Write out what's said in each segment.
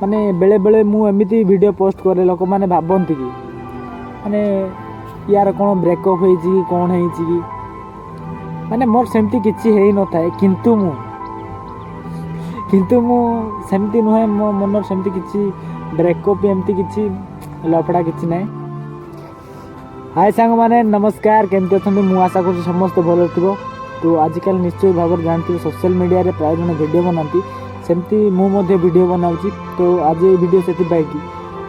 ମାନେ ବେଳେବେଳେ ମୁଁ ଏମିତି ଭିଡ଼ିଓ ପୋଷ୍ଟ କରେ, ଲୋକମାନେ ଭାବନ୍ତି କି ମାନେ ୟାର କ'ଣ ବ୍ରେକଅପ୍ ହେଇଛି କି କ'ଣ ହେଇଛି କି। ମାନେ ମୋର ସେମିତି କିଛି ହେଇନଥାଏ, କିନ୍ତୁ ମୁଁ ସେମିତି ନୁହେଁ। ମୋ ମନରେ ସେମିତି କିଛି ବ୍ରେକଅପ୍, ଏମିତି କିଛି ଲଫଡ଼ା କିଛି ନାହିଁ। ହାଏ ସାଙ୍ଗମାନେ, ନମସ୍କାର। କେମିତି ଅଛନ୍ତି? ମୁଁ ଆଶା କରୁଛି ସମସ୍ତେ ଭଲରେ ଥିବ। ତ ଆଜିକାଲି ନିଶ୍ଚୟ ଭାବରେ ଜାଣିଥିବେ, ସୋସିଆଲ ମିଡ଼ିଆରେ ପ୍ରାୟ ଜଣ ଭିଡ଼ିଓ ବନାନ୍ତି। ସେମିତି ମୁଁ ମଧ୍ୟ ଭିଡ଼ିଓ ବନାଉଛି। ତ ଆଜି ଏଇ ଭିଡ଼ିଓ ସେଥିପାଇଁ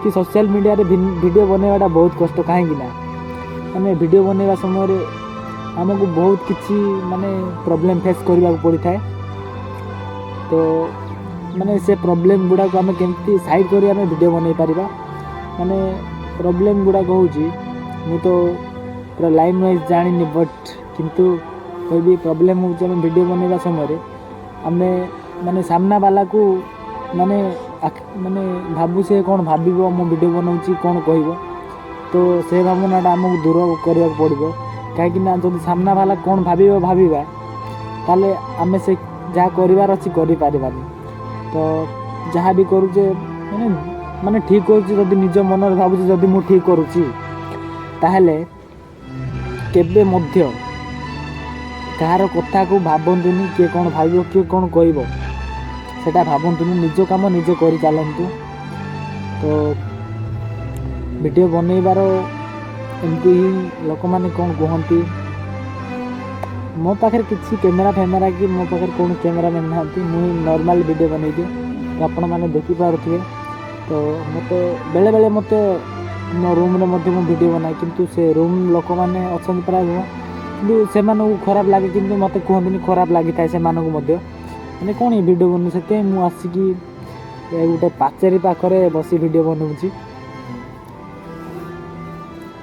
କି ସୋସିଆଲ ମିଡ଼ିଆରେ ଭିଡ଼ିଓ ବନେଇବାଟା ବହୁତ କଷ୍ଟ। କାହିଁକି ନା ମାନେ ଭିଡ଼ିଓ ବନେଇବା ସମୟରେ ଆମକୁ ବହୁତ କିଛି ମାନେ ପ୍ରୋବ୍ଲେମ୍ ଫେସ୍ କରିବାକୁ ପଡ଼ିଥାଏ। ତ ମାନେ ସେ ପ୍ରୋବ୍ଲେମ୍ ଗୁଡ଼ାକୁ ଆମେ କେମିତି ସାଇଡ଼୍ କରି ଆମେ ଭିଡ଼ିଓ ବନେଇ ପାରିବା। ମାନେ ପ୍ରୋବ୍ଲେମ୍ ଗୁଡ଼ାକ ହେଉଛି, ମୁଁ ତ ପୁରା ଲାଇନ୍ ୱାଇଜ୍ ଜାଣିନି, ବଟ୍ କିନ୍ତୁ କହିବି, ପ୍ରୋବ୍ଲେମ୍ ହେଉଛି ଆମେ ଭିଡ଼ିଓ ବନେଇବା ସମୟରେ ଆମେ ମାନେ ସାମ୍ନା ବାଲାକୁ ମାନେ ମାନେ ଭାବୁ ସେ କ'ଣ ଭାବିବ, ମୁଁ ଭିଡ଼ିଓ ବନାଉଛି, କ'ଣ କହିବ। ତ ସେ ଭାବନାଟା ଆମକୁ ଦୂର କରିବାକୁ ପଡ଼ିବ। କାହିଁକି ନା ଯଦି ସାମ୍ନା ବାଲା କ'ଣ ଭାବିବ ଭାବିବା, ତାହେଲେ ଆମେ ସେ ଯାହା କରିବାର ଅଛି କରିପାରିବାନି। ତ ଯାହା ବି କରୁଛେ ମାନେ ମାନେ ଠିକ୍ କରୁଛି, ଯଦି ନିଜ ମନରେ ଭାବୁଛି ଯଦି ମୁଁ ଠିକ୍ କରୁଛି, ତାହେଲେ କେବେ ମଧ୍ୟ କାହାର କଥାକୁ ଭାବନ୍ତୁନି। କିଏ କ'ଣ ଭାବିବ, କିଏ କ'ଣ କହିବ, ସେଇଟା ଭାବନ୍ତୁନି। ନିଜ କାମ ନିଜେ କରି ଚାଲନ୍ତୁ। ତ ଭିଡ଼ିଓ ବନେଇବାର ଏମିତି ହିଁ ଲୋକମାନେ କ'ଣ କୁହନ୍ତି। ମୋ ପାଖରେ କିଛି କ୍ୟାମେରା ଫ୍ୟାମେରା କି ମୋ ପାଖରେ କୌଣସି କ୍ୟାମେରାମ୍ୟାନ୍ ନାହାନ୍ତି। ମୁଁ ହିଁ ନର୍ମାଲ୍ ଭିଡ଼ିଓ ବନେଇଦିଏ। ତ ଆପଣମାନେ ଦେଖିପାରୁଥିବେ। ତ ମୋତେ ବେଳେବେଳେ ମୋତେ ମୋ ରୁମ୍ରେ ମଧ୍ୟ ମୁଁ ଭିଡ଼ିଓ ବନାଏ, କିନ୍ତୁ ସେ ରୁମ୍ ଲୋକମାନେ ଅଛନ୍ତି ପ୍ରାୟ, କିନ୍ତୁ ସେମାନଙ୍କୁ ଖରାପ ଲାଗେ, କିନ୍ତୁ ମୋତେ କୁହନ୍ତିନି। ଖରାପ ଲାଗିଥାଏ ସେମାନଙ୍କୁ ମଧ୍ୟ, ମାନେ କ'ଣ ଏ ଭିଡ଼ିଓ ବନଉ। ସେଥିପାଇଁ ମୁଁ ଆସିକି ଏ ଗୋଟେ ପାଚେରୀ ପାଖରେ ବସି ଭିଡ଼ିଓ ବନଉଛି।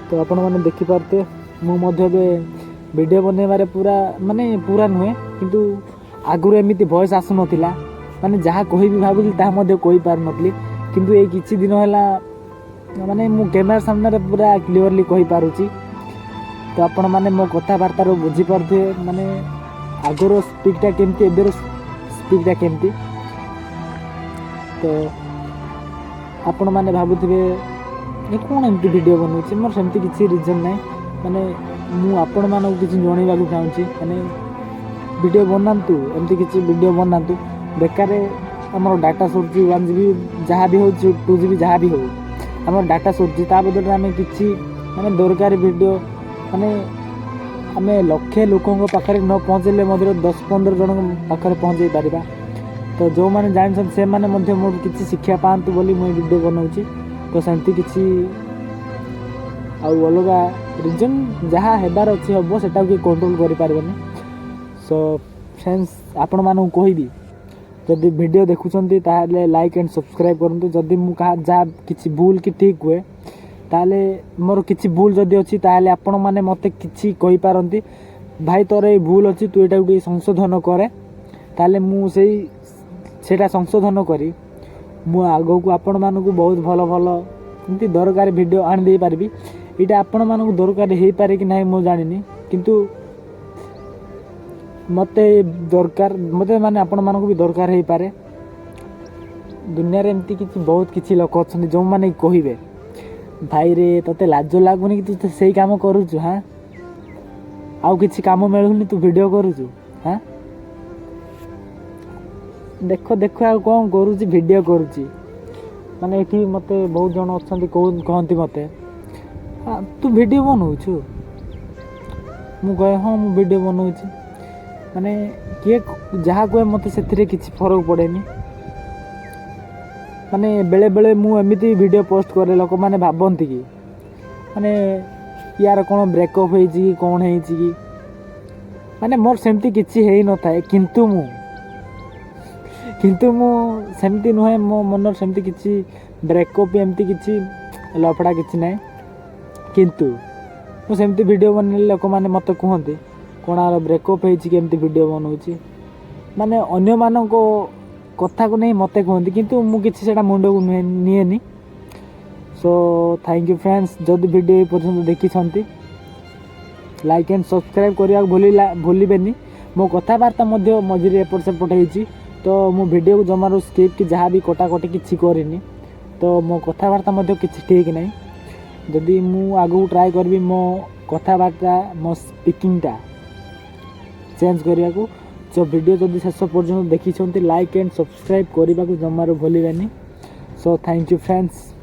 ତ ଆପଣମାନେ ଦେଖିପାରୁଥିବେ, ମୁଁ ମଧ୍ୟ ଏବେ ଭିଡ଼ିଓ ବନେଇବାରେ ପୁରା, ମାନେ ପୁରା ନୁହେଁ, କିନ୍ତୁ ଆଗରୁ ଏମିତି ଭଏସ୍ ଆସୁନଥିଲା। ମାନେ ଯାହା କହିବି ଭାବୁଥିଲି, ତାହା ମଧ୍ୟ କହିପାରୁନଥିଲି। କିନ୍ତୁ ଏଇ କିଛି ଦିନ ହେଲା ମାନେ ମୁଁ କ୍ୟାମେରା ସାମ୍ନାରେ ପୁରା କ୍ଲିଅରଲି କହିପାରୁଛି। ତ ଆପଣମାନେ ମୋ କଥାବାର୍ତ୍ତାରୁ ବୁଝିପାରୁଥିବେ, ମାନେ ଆଗର ସ୍ପିକ୍ଟା କେମିତି, ଏବେର ସ୍ପିକ୍ଟା କେମିତି। ତ ଆପଣମାନେ ଭାବୁଥିବେ, ଏ କ'ଣ ଏମିତି ଭିଡ଼ିଓ ବନଉଛି? ମୋର ସେମିତି କିଛି ରିଜନ୍ ନାହିଁ। ମାନେ ମୁଁ ଆପଣମାନଙ୍କୁ କିଛି ଜଣେଇବାକୁ ଚାହୁଁଛି। ମାନେ ଭିଡ଼ିଓ ବନାନ୍ତୁ, ଏମିତି କିଛି ଭିଡ଼ିଓ ବନାନ୍ତୁ। ବେକାରରେ ଆମର ଡାଟା ସରୁଛି, 1 GB ଯାହା ବି ହଉ, 2 GB ଯାହା ବି ହଉ, ଆମର ଡାଟା ସରୁଛି। ତା ବଦଳରେ ଆମେ କିଛି ମାନେ ଦରକାରୀ ଭିଡ଼ିଓ, ମାନେ ଆମେ ଲକ୍ଷେ ଲୋକଙ୍କ ପାଖରେ ନ ପହଞ୍ଚାଇଲେ ମଧ୍ୟ 10-15 ଜଣଙ୍କ ପାଖରେ ପହଞ୍ଚାଇ ପାରିବା। ତ ଯେଉଁମାନେ ଜାଣିଛନ୍ତି, ସେମାନେ ମଧ୍ୟ ମୋଠୁ କିଛି ଶିକ୍ଷା ପାଆନ୍ତୁ ବୋଲି ମୁଁ ଏ ଭିଡ଼ିଓ ବନାଉଛି। ତ ସେମିତି କିଛି ଆଉ ଅଲଗା ରିଜନ୍, ଯାହା ହେବାର ଅଛି ହେବ, ସେଟାକୁ କିଏ କଣ୍ଟ୍ରୋଲ୍ କରିପାରିବନି। ସୋ ଫ୍ରେଣ୍ଡସ୍, ଆପଣମାନଙ୍କୁ କହିବି, ଯଦି ଭିଡ଼ିଓ ଦେଖୁଛନ୍ତି, ତାହେଲେ ଲାଇକ୍ ଆଣ୍ଡ ସବସ୍କ୍ରାଇବ୍ କରନ୍ତୁ। ଯଦି ମୁଁ କାହା ଯାହା କିଛି ଭୁଲ କି ଠିକ୍ ହୁଏ, ତାହେଲେ ମୋର କିଛି ଭୁଲ ଯଦି ଅଛି, ତାହେଲେ ଆପଣମାନେ ମୋତେ କିଛି କହିପାରନ୍ତି, ଭାଇ, ତୋର ଏଇ ଭୁଲ ଅଛି, ତୁ ଏଇଟାକୁ ଟିକେ ସଂଶୋଧନ କରେ। ତାହେଲେ ମୁଁ ସେଇଟା ସଂଶୋଧନ କରି ମୁଁ ଆଗକୁ ଆପଣମାନଙ୍କୁ ବହୁତ ଭଲ ଭଲ ଏମିତି ଦରକାରୀ ଭିଡ଼ିଓ ଆଣି ଦେଇପାରିବି। ଏଇଟା ଆପଣମାନଙ୍କୁ ଦରକାର ହେଇପାରେ କି ନାହିଁ ମୁଁ ଜାଣିନି, କିନ୍ତୁ ମୋତେ ଦରକାର। ମୋତେ ମାନେ ଆପଣମାନଙ୍କୁ ବି ଦରକାର ହେଇପାରେ। ଦୁନିଆରେ ଏମିତି କିଛି ବହୁତ କିଛି ଲୋକ ଅଛନ୍ତି, ଯେଉଁମାନେ କହିବେ, ଭାଇରେ, ତୋତେ ଲାଜ ଲାଗୁନି କି ତୁ ସେଇ କାମ କରୁଛୁ? ହାଁ, ଆଉ କିଛି କାମ ମିଳୁନି, ତୁ ଭିଡ଼ିଓ କରୁଛୁ? ହାଁ, ଦେଖ ଦେଖ, ଆଉ କ'ଣ କରୁଛି, ଭିଡ଼ିଓ କରୁଛି। ମାନେ ଏଠି ମୋତେ ବହୁତ ଜଣ ଅଛନ୍ତି, କହନ୍ତି ମୋତେ, ତୁ ଭିଡ଼ିଓ ବନଉଛୁ? ମୁଁ କହେ, ହଁ, ମୁଁ ଭିଡ଼ିଓ ବନଉଛି। ମାନେ କିଏ ଯାହା କୁହେ, ମୋତେ ସେଥିରେ କିଛି ଫରକ ପଡ଼େନି। ମାନେ ବେଳେବେଳେ ମୁଁ ଏମିତି ଭିଡ଼ିଓ ପୋଷ୍ଟ କରେ, ଲୋକମାନେ ଭାବନ୍ତି କି ମାନେ ୟାର କ'ଣ ବ୍ରେକଅପ୍ ହେଇଛି କି କ'ଣ ହେଇଛି କି। ମାନେ ମୋର ସେମିତି କିଛି ହେଇନଥାଏ, କିନ୍ତୁ ମୁଁ ସେମିତି ନୁହେଁ। ମୋ ମନରେ ସେମିତି କିଛି ବ୍ରେକଅପ୍, ଏମିତି କିଛି ଲଫଡ଼ା କିଛି ନାହିଁ। କିନ୍ତୁ ମୁଁ ସେମିତି ଭିଡ଼ିଓ ବନେଇଲେ ଲୋକମାନେ ମୋତେ କୁହନ୍ତି, କ'ଣ ଆର ବ୍ରେକଅପ୍ ହେଇଛି କି, ଏମିତି ଭିଡ଼ିଓ ବନଉଛି? ମାନେ ଅନ୍ୟମାନଙ୍କ କଥାକୁ ନେଇ ମୋତେ କୁହନ୍ତି, କିନ୍ତୁ ମୁଁ କିଛି ସେଇଟା ମୁଣ୍ଡକୁ ନିଏନି। ସୋ thank you friends, ଯଦି ଭିଡ଼ିଓ ଏ ପର୍ଯ୍ୟନ୍ତ ଦେଖିଛନ୍ତି, ଲାଇକ୍ ଆଣ୍ଡ ସବସ୍କ୍ରାଇବ୍ କରିବାକୁ ଭୁଲିବେନି। ମୋ କଥାବାର୍ତ୍ତା ମଧ୍ୟ ମଝିରେ ଏପଟ ସେପଟ ହେଇଛି। ତ ମୁଁ ଭିଡ଼ିଓକୁ ଜମାରୁ ସ୍କିପ୍ କି ଯାହା ବି କଟାକଟି କିଛି କରିନି। ତ ମୋ କଥାବାର୍ତ୍ତା ମଧ୍ୟ କିଛି ଠିକ୍ ନାହିଁ। ଯଦି ମୁଁ ଆଗକୁ ଟ୍ରାଏ କରିବି ମୋ କଥାବାର୍ତ୍ତା, ମୋ ସ୍ପିକିଂଟା ଚେଞ୍ଜ କରିବାକୁ। ସୋ ଭିଡ଼ିଓ ଯଦି ଶେଷ ପର୍ଯ୍ୟନ୍ତ ଦେଖିଛନ୍ତି, ଲାଇକ୍ ଆଣ୍ଡ ସବସ୍କ୍ରାଇବ୍ କରିବାକୁ ଜମାରୁ ଭୁଲିବେନି। So thank you, friends.